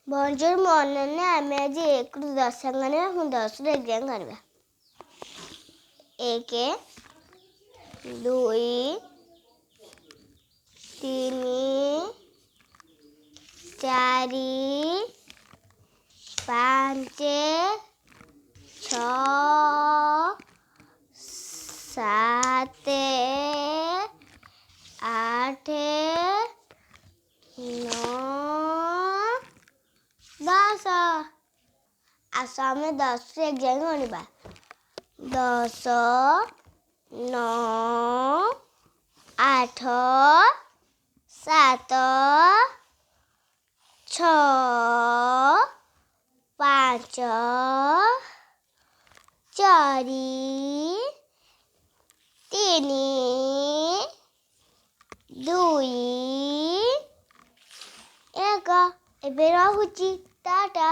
ବଞ୍ଜୁର, ମୁଁ ଅନନ୍ୟା। ଆମେ ଆଜି 1ରୁ 10 ଗଣିବା। ମୁଁ 10ରୁ 1 ଯାଏଁ ଗଣିବା। 1, 2, 3, 4, 5, 6, 7, 8, 9, 10। ଆସ, ଆମେ 10ରୁ 1 ଯାଏଁ ଗଣିବା। 10, 9, 8, 7, 6, 5, 4, 3, 2, 1। ଏବେ ରହୁଛି, ଟାଟା।